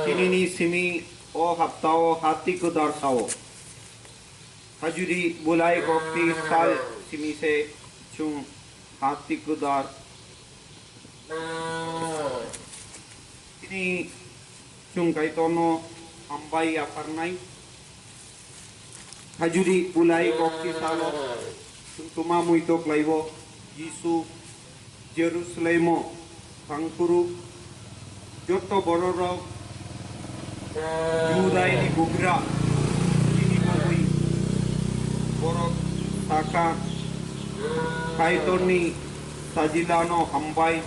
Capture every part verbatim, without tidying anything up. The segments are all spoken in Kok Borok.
Tinini simi o haptao hati kudar sao. Hajuri bulai kokti sal simi se chung hati kudar. Tini chung Kaitorno hambai yapharnai. Hajuri bulai kokti salo chung tuma muito klaibo Jisu Jerusalemo thangphuru joto bororok Judaini bugra chini bagwi borok saka Kaitorni sajilano hambai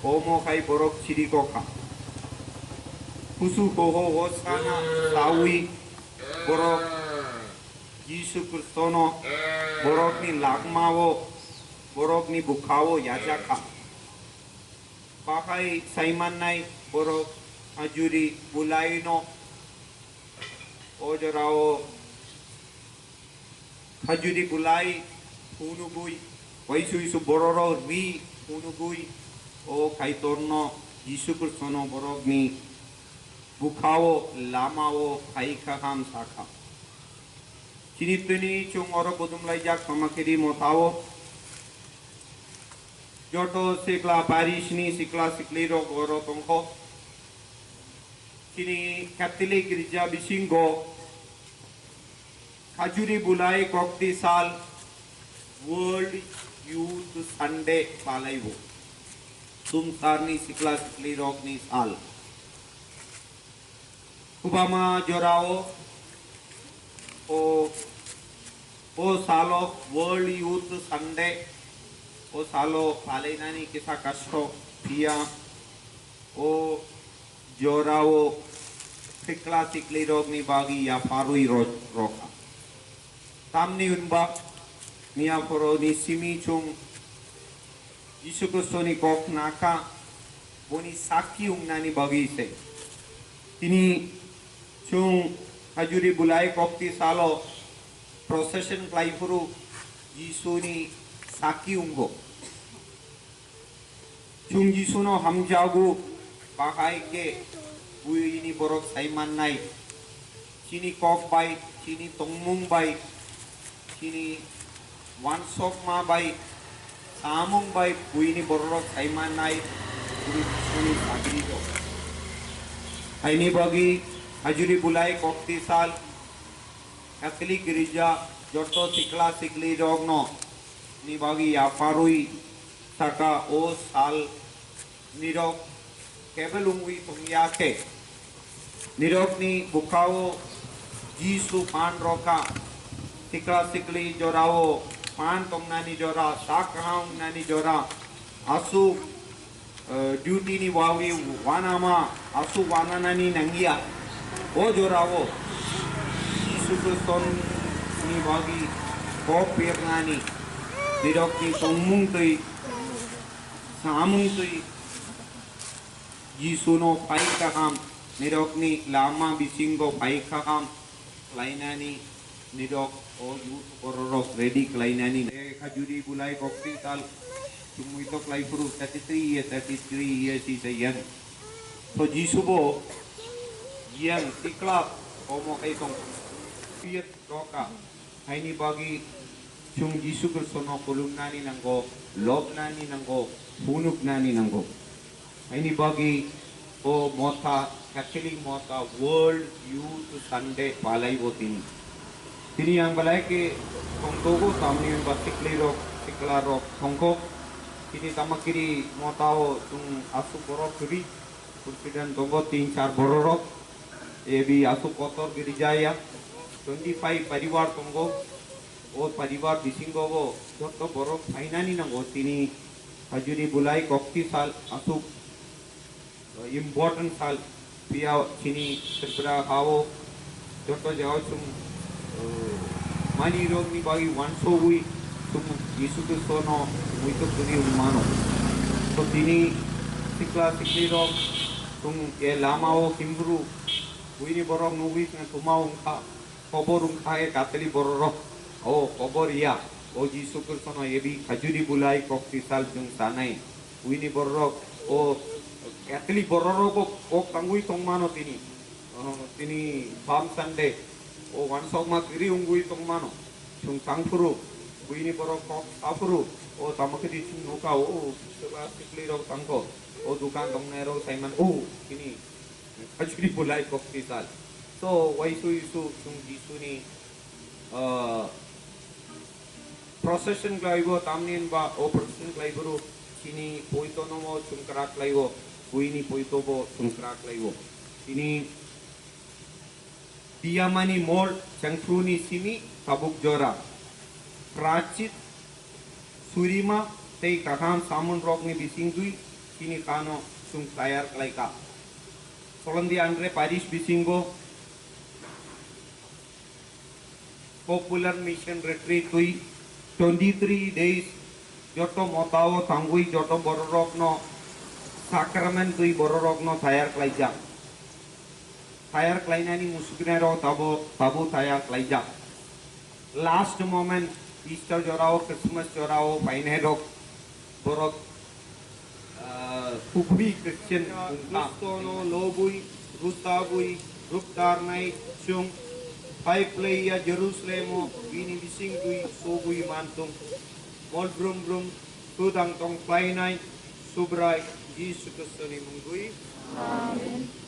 omo khai borok chirikokha. Kusu koho o sana sawi borok Jisu Khristono borokni lakmao, borokni bukhao yajakha. Bahai saimannai borok hajuri bulaino o jorao hajuri bulai phunugui, waisui su bororok ri phunugui, o Kaitorno Jisu Khristono borokni bukhao, lamao phai kaham sakha. Chini tini chung oro budumlaijak Samakiri mothao. Joto sikla parish ni sikla sikli rok oro tongkho. Chini Catholic girja bisingo Khajuri bulai kokti sal World Youth Sunday palaibo. Sumsarni sikla sikli rokni sal. Kubama jorao o, o salo World Youth Sunday, o salo palainani kisa kasto phiya, o jorao sikla sikli rokni bagwi yapharwi ro-, rokha. Tamni hwnba miyaphoroni simi chwng Jisu Khristoni kok nakha, boni sakki wngnani bagwi se. Tini chwng hajuri bulai kokti salo procession khlai phuru Jisuni sakki wngo. Chwng Jisuno hamjago, bahai khe buini borok sai mannai. Chini kok bai, chini tongmung bai, chini wansokma bai, samung bai buini bororok sai mannai, bini Jisuni sagri rok. Haini bagwi hajuri bulai kokti sal Catholic girja joto sikla sikli rokno ni bagwi yapharwi saka o sal nirok kebel wngwi tongya khe, nirokni bwkhao Jisu phan rokha, sikla sikli jorao phan tongnani jora, sak kaham wngnani jora, aswk, eh, duty ni bagwi wanama, aswk wananani nangya. O jorao Jisu Khristoni bagwi kok pernani, nirokni tongmung twi samung twi Jisuno phai kaham, nirokni lama bisingo phai kaham khlainani nirok o youth bororok ready khlainani. E khajuri bulai kokti tal chumui to khlai phuru thirty three years, thirty three years is a young. So Jisu bo young, sikla omo khai tong. Roka, haini bagwi chwng Jisu Khristono khulumnani nango, lobnani nango, phunuknani nango. Haini bagwi o motha, Catholic motha World Youth Sunday palaibo tini. Tini ang belai khe tongtogo, tamni hwnba siklirok, siklarok tongkho. Tini Tamakiri mothao chwng aswk borok kwrwi, president tongo tin char bororok. Ebi aswk kotor girjaya, twenty five paribar tongo. O paribar bisingo bo joto borok phainani nango tini hajuri bulai kokti sal aswk important sal. Phiya chini Tripura hao joto jagao chwng, uh, mani rokni bagwi wansogwi chwng Jisu Khristono muitok kwrwi wng mano. So tini sikla siklirok chwng e lamao kimbru Buini borok nugwi khe thuma wngkha, kobor wngkha khe katili bororok. O kobor ya, o Jisu Khristono ebi khajuri bulai kok tisal chwng sanai. Buini bororok, o katili bororok o kok tangwi tongmano tini. O tini Palm Sunday, o wansokma kwrwi wngwi tongmano. Chwng tangphuru, buini borok kok saphuru, o tamo khe di chwng nukha, o swkla swkli rok tangkho, o dukan tongnai rok saiman, o tini. Ajuri bulai kok tisal. So, waisu isu chwng Jisuni, ah, procession khlaibo, tamni hinba o procession khlaibo rw chini poito no mo chwng kwrak khlaibo, buini poito bo chwng kwrak khlaibo. Chini Tiyamani mol chengphruni simi tabuk jora. Prachit, surima tei kaham samun rokni bisingtwi chini kano chwng tayar khlaikha. Solandi Andre Parish bisingo popular mission retreat twi twenty three days joto motao tangwi joto bororokno sacrament twi bororokno tayar khlaijak. Tayar khlainani musuknai rok tabo, tabo tayar khlaijak. Last moment Easter jorao, Christmas jorao phainai rok borok, ah, kubui Christian wngkha. Khristono lobwi, rwchabwi, rwktarnai chwng phai phlaiya Jerusalemo bini bisingtwi sogwi mantung. Mol brum brum, Thudang tong khlainai Subrai Jisu Khristoni mungwi. Amen.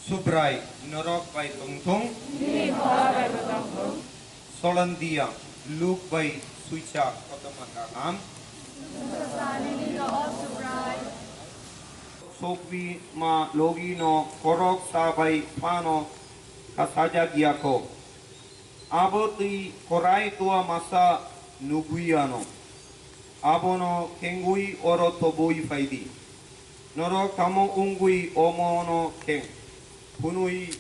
Subrai norok bai tongthung. Nini bwkha bai bo tongthung. Solandia Luk bai suicha kotorma kaham. Sokwi ma logi no korok sa bai phano kasajak yakho. Abo twi korai tua masa nugwi ano. Abono khengwi oro tobwi phaidi. Norok tamo wngwi omono kheng? Hwnwi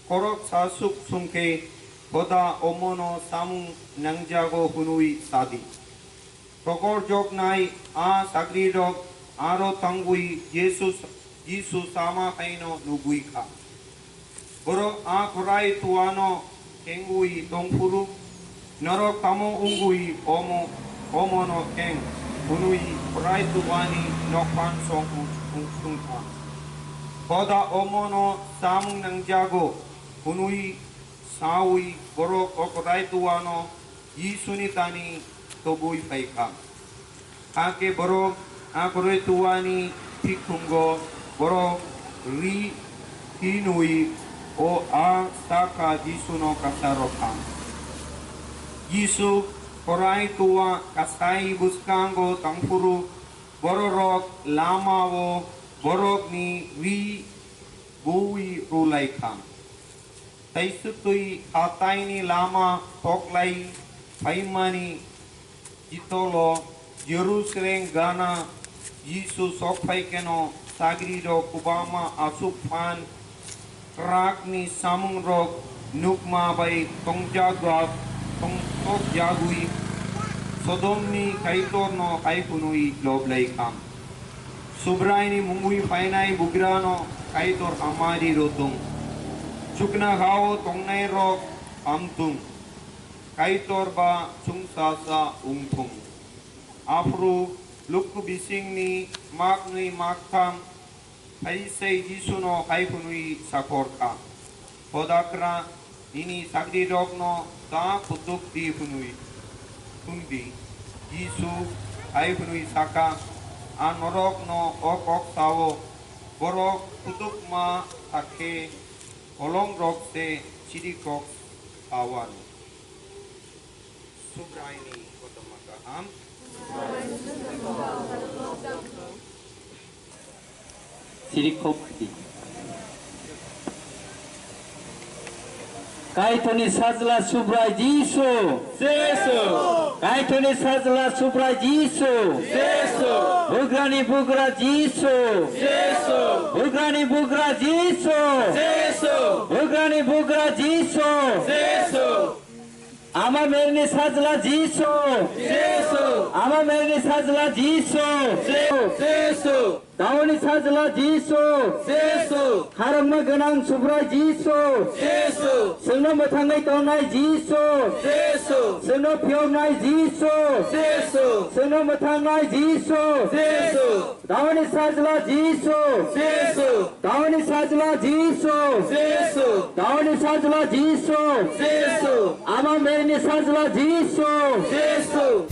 korok sa suk sungkhe, hoda omono samung nangjago hwnwi sadi. Tokorjoknai a sagrirok aro tangwi Jisu, Jisu sama haino nugwi kha. Borok a korai tuano khengwi tongphuru, norok tamo wngwi omo, omono kheng hwnwi korai tuani nokphang song wng-, wng-, wngkha. Hoda omono samung nangjago hwnwi sawi borok o korai tuano Jisuni tani tobwi phai kha. Hakhe borok a korai tuani phikhungo borok ri hinwi o a sakha Jisuno kasa rw kha. Jisu korai tua kasai bwskango tangphuru bororok lamao borokni ri buwi rw lai kha. Taiswtwi hataini lama toklai phaimani jitolo Jerusalem gana Jisu sok phai kheno sagrirok kwbangma aswk phan kwrakni samungrok nukma bai tongjak-, tongthokjagwi Sodomni Kaitorno hai hwnwi lob lai kha. Subraini mungwi phainai bugrano Kaitor hamari rwthung. Chuknohao tongnairok hamthung. Kaitor ba chwngsasa wngthung. Aphuru lukhu bisingni maknwi maktham Pharisai Jisuno hai hwnwi sakhor kha, Hodakra, nini sagrirokno ta kutuk di hwnwi thung di. Jisu hai hwnwi sa kha, a norokno o kok sa-o, borok kutukma sa khe kolongrok se chiri kok sa-o. Subraini kotorma kaham. Siri khobdi. Kaitorni sajla Subrai Jisu. Jesu. Kaitorni sajla Subrai Jisu. Jesu. Bugrani bugra Jisu. Jesu. Bugrani bugra Jisu. Jesu. Bugra Jisu. Jisu. Ama Merni sajla Jisu. Jisu. Ama Merni sajla Jisu. Jisu. Daoni sajla Jisu. Jisu. Kharangma gwnang Subrai Jisu. Jisu. Chwngno mwthangwi tongnai Jisu. Jisu. Chwngno phiyoknai Jisu. Jisu. Chwngno mwthangnai Jisu. Jisu. Daoni sajla Jisu. Jisu. Daoni sajla Jisu. Jisu. Daoni sajla Jisu. Jisu. Ama Merni sajla Jisu. Jisu.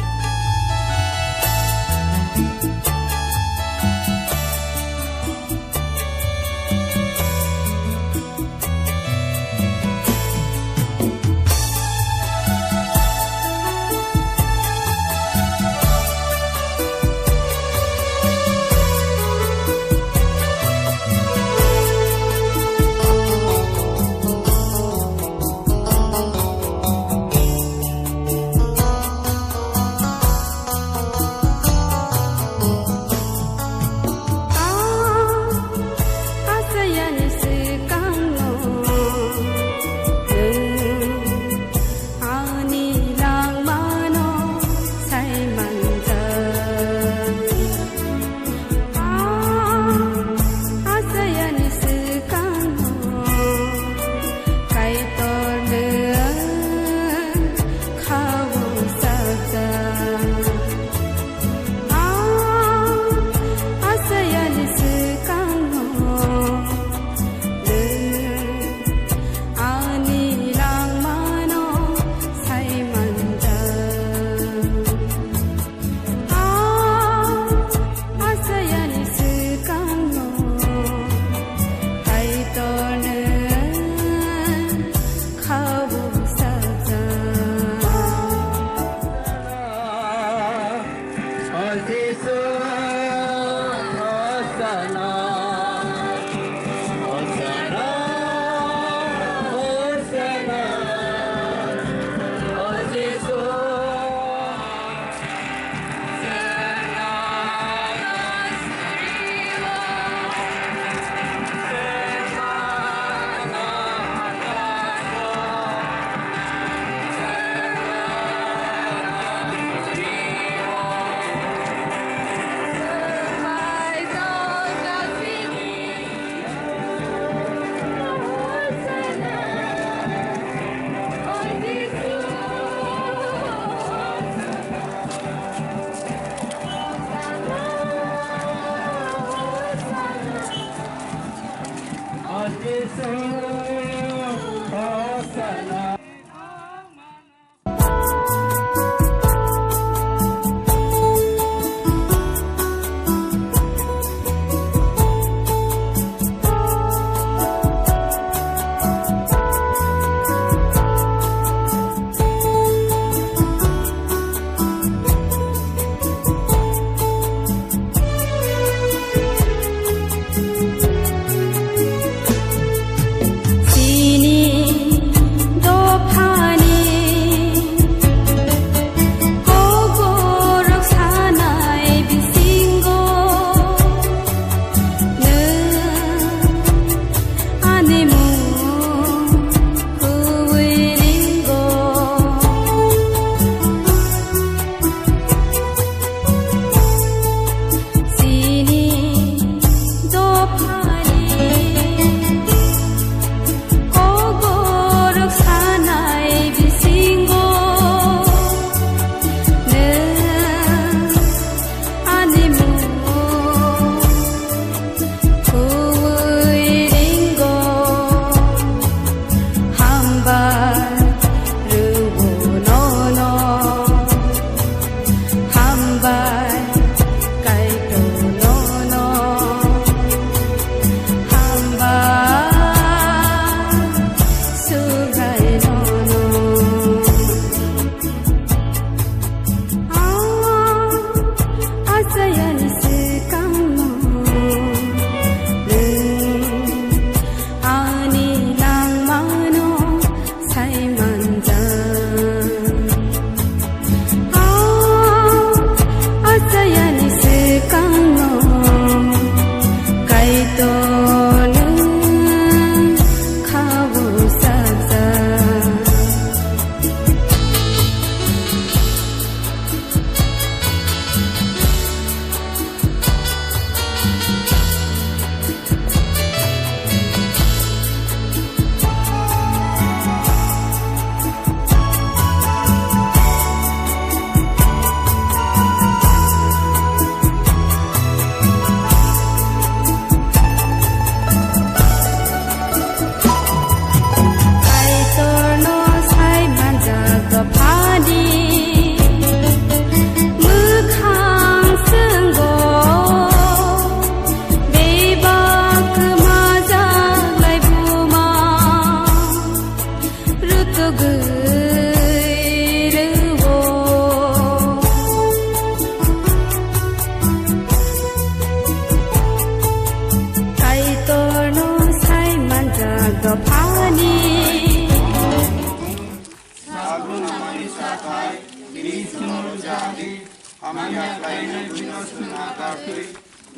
Bini swngo rwjadi, hamya khlainai buino chwng nakartwi,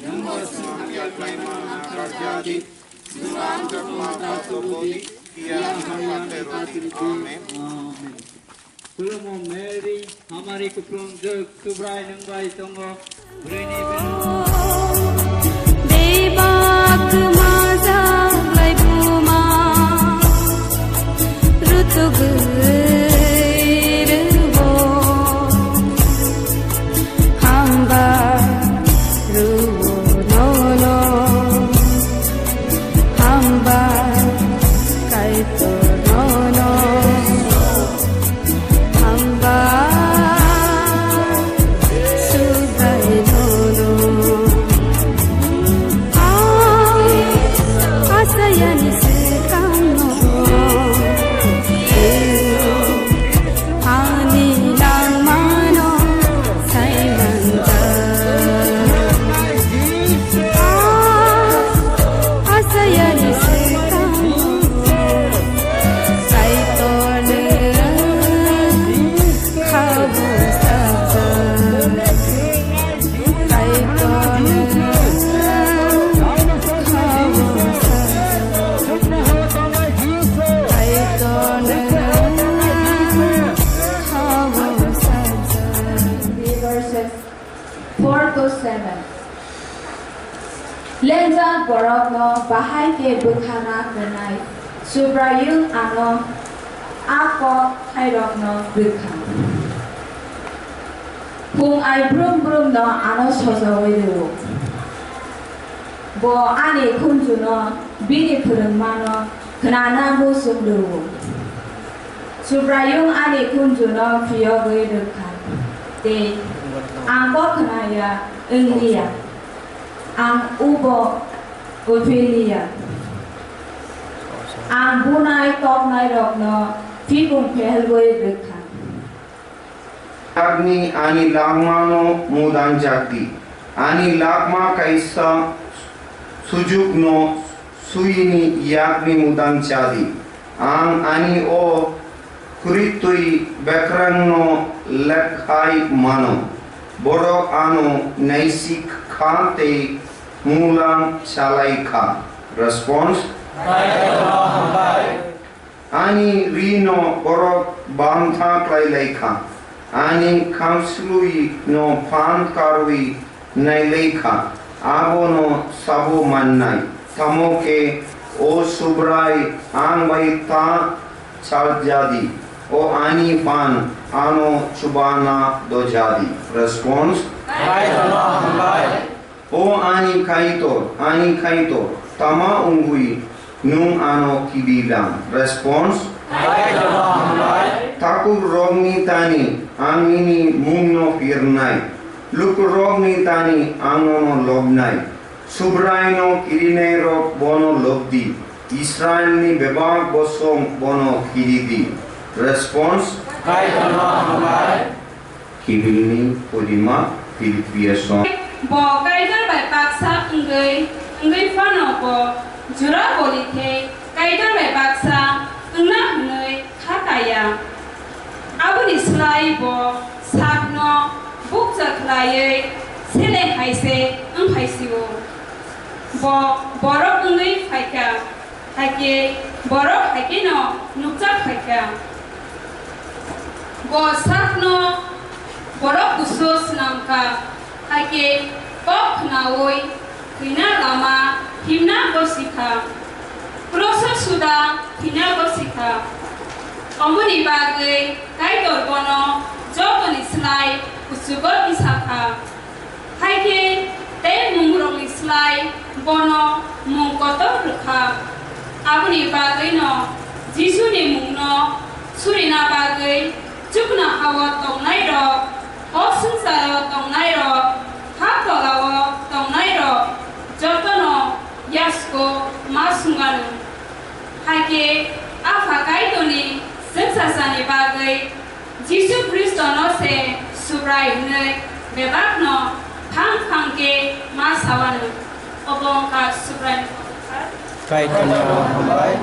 nwngbo chwng hamya khlaima nakarjadi, chwng ang chakma pato bodi, tiyang hamya khlairokni. Amen. Amen. Khulumo Mary, hamari kuplung jwk, Subrai nwng bai tongo, bwrwini bini. Bebak majak lai buma, rutugwi rwo, hamba rwo nono, hamba Kaitor nono. Hamba Subrai nono. Ang asayani swkangno. Ani langmano sai manjak. Ang asayani swkangno. Kaitorno khabu sajak. Kaitorno khabu sajak. Kaitorno khabu sajak. Verses four to seven. Lengjak borokno bahai khe bwkhana kwnai, Subraiyung ano a kok thairokno rwkha. Phung ai brum brumno ano sojaui rwo. Bo ani khunjuno bini phwrwngmano khnana muchung rwo. Subraiyung ani khunjuno phiyogwi rwkha, tei ang kok khnaya wng liya, ang ubo uphil liya. Ang bunai toknairokno phikung phehelwi rwkha. Yakni ani langmano mudanjakdi, ani langma kaisa sujukno suyini yakni mudanjadi. Ang ani o khwrwitwi bekrangno lekhai mano. Borok ano naisik kha tei mulang salai kha. Response. Ani rino borok bantha khlai lai kha, ani khamsluino phan karwi nai lai kha, abono sabo mannai. Tamo khe, O Subrai, ang bai ta chaljadi, o ani phan ano chubana dojadi. Response. Kaitorno hambai. O ani Kaitor, ani Kaitor, tama wngwi nwng ano kibi lang? Response. Kaitorno hambai. Takukrokni tani ang nini mungno pirnai, lukurokni tani ang nono lobnai. Subraino kirinairok bono lobdi, Israilni bebak bosong bono kiridi. Response. Kaitorno hambai. Kibilni pudima Philippiasong. Bo Kaitor bai baksa wngwi, wngwi phano bo jora boli khe Kaitor bai baksa wngna hwnwi kha kaya. Aboni slai bo sakno bukcha khlaiwi seleng hai se wng phai sio. Bo borok wngwi phai kha. Hakhe borok haikhe no nukjak phaikha. Bo sakno borok kusu swnamkha, hakhe kok khnaui thwina lama himna gosikha. Kroso suda thwina gosikha. Omoni bagwi Kaitor bono jotoni slai kuchugo tisakha. Hai khe tei mungrokni slai bono mung kotor rwkha. Aboni bagwino Jisuni mungno surina bagwi chuknoha-o tongnairok, o swngcharo tongnairok, ha tola-o tongnairok jotono yasku ma sungano. Hai khe Apha Kaitorni chwngsachani bagwi Jisu Khristono se Subrai hwnwi bebakno phang phang khe ma sawano. Obo wngkha Subraini kothokar. Kaitorno hambai.